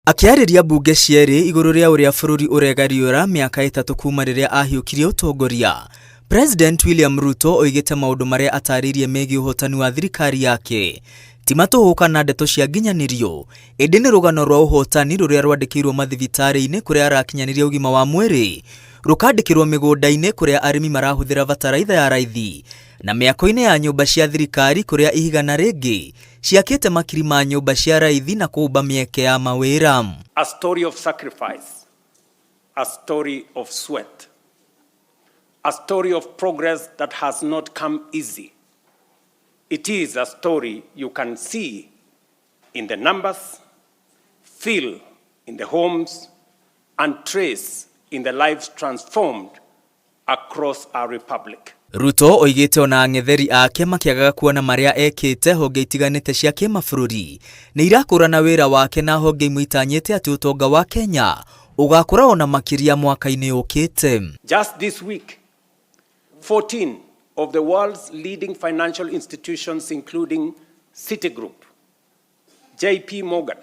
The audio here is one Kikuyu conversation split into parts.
Akĩarĩria mbunge cierĩ igũrũ rĩa ũrĩa bũrũri ũregariũra mĩaka 3 kuma rĩrĩa ahiũkirie ũtongoria, President William Ruto oigĩte maũndũ marĩa atarĩirie megiĩ ũhotani wa thirikari yake ti matũhũ kana ndeto cia nginyanĩrio, ĩndĩ nĩ rũgano rwa ũhotani rũrĩa rwandĩkĩirwo mathibitarĩ-inĩ kũrĩa arakinyanĩria ũgima wa mwĩrĩ, rũkandĩkĩrwo mĩgũnda-inĩ kũrĩa arĩmi marahũthĩra bataraitha ya raithi, na mĩako-inĩ ya nyũmba cia thirikari kũrĩa ihiga na rĩngĩ ciakĩte makiri ma nyũmba cia raithi na kũũmba mĩeke ya mawĩra. A story of sacrifice, a story of sweat, a story of progress that has not come easy. It is a story you can see in the numbers, feel in the homes, and trace in the lives transformed across our republic. Ruto oigĩte ona ang'etheri ake makĩagaga kuona marĩa ekĩte honge itiganĩte cia kĩmabũrũri nĩ irakũrana wĩra wake na honge imwe itanyĩte atĩ ũtonga wa Kenya ũgakũra ona makĩria mwaka-inĩ ũkĩte. Just this week, 14 of the world's leading financial institutions, including Citigroup, JP Morgan,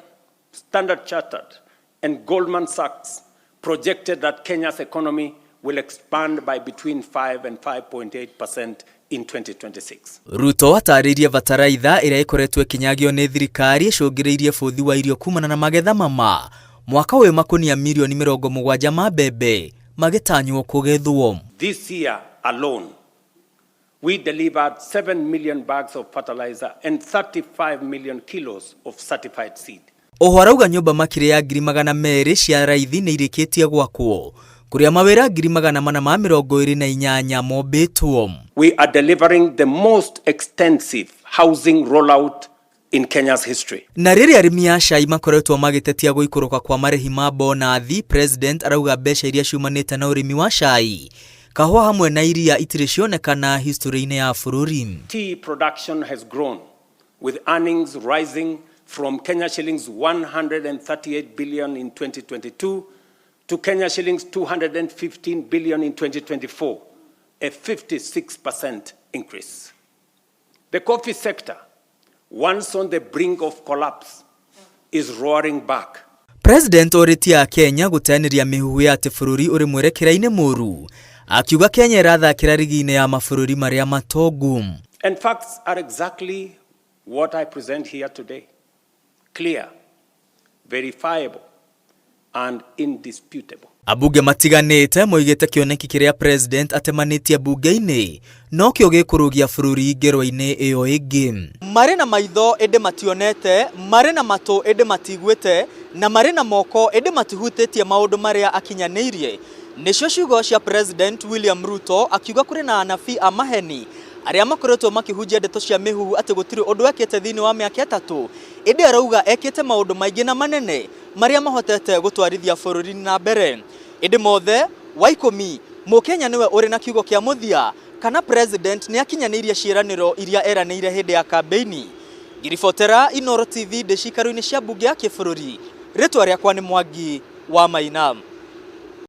Standard Chartered, and Goldman Sachs, projected that Kenya's economy will expand by between 5 and 5.8% in 2026. Ruto atarĩirie bataraitha ĩrĩa ĩkoretwo ĩkĩnyagio nĩ thirikari ĩcũngĩrĩirie bũthi wa irio kumana na magetha mama mwaka ũyũ makunia mirioni 70 ma mbembe magĩtanywo kũgethwo. This year alone, we delivered 7 million bags of fertilizer and 35 million kilos of certified seed. Oho arauga nyũmba makĩria ya 200,000 cia raithi nĩ irĩkĩtie gwakwo kũrĩa mawĩra 428,000 mombĩtwo. We are delivering the most extensive housing rollout in Kenya's history. Na rĩrĩa arĩmi a cai makoretwo magĩtetia gũikũrũka kwa marĩhi ma bonathi, President arauga mbeca iria ciumanĩte na ũrĩmi wa cai, kahũa hamwe na iria itirĩ cionekana history-inĩ ya bũrũri. Tea production has grown, with earnings rising from Kenya shillings 138 billion in 2022 to Kenya shillings 215 billion in 2024, a 56% increase. The coffee sector, once on the brink of collapse, is roaring back. President orĩtie a Kenya gũteanĩria mĩhuhu ya atĩ bũrũri ũrĩ mwerekera-inĩ mũru, akiuga Kenya ĩrathakĩra rigi-inĩ ya mabũrũri marĩa matongu. And facts are exactly what I present here today. Clear, verifiable, and indisputable. Ambunge matiganĩte moigĩte kĩoneki kĩrĩa president atemanĩtie mbunge-inĩ nokĩo gĩkũrũgia bũrũri ngerwa-inĩ ĩyo ĩngĩ. Marĩ na maitho ĩndĩ mationete, marĩ na matũ ĩndĩ matiguĩte, na marĩ na moko ĩndĩ matihutĩtie maũndũ marĩa akinyanĩirie. Nĩcio ciugo cia President William Ruto akiuga kũrĩ na anabii a maheni arĩa makoretwo makĩhunjia ndeto cia mĩhuhu atĩ gũtirĩ ũndũ ekĩte thĩinĩ wa mĩaka 3, ĩndĩ arauga ekĩte maũndũ maingĩ na manene marĩa mahotete gũtwarithia bũrũri na mbere. Ĩndĩ mothe wa 10 Mũkenya nĩwe ũrĩ na kiugo kĩa mũthia kana president nĩ akinyanĩirie ciĩranĩro iria eranĩire hĩndĩ ya kambeini. Ngiribotera Inooro TV ndĩ ciikaro-inĩ cia mbunge ya kĩbũrũri, rĩtwa rĩakwa nĩ Mwangi wa Maina.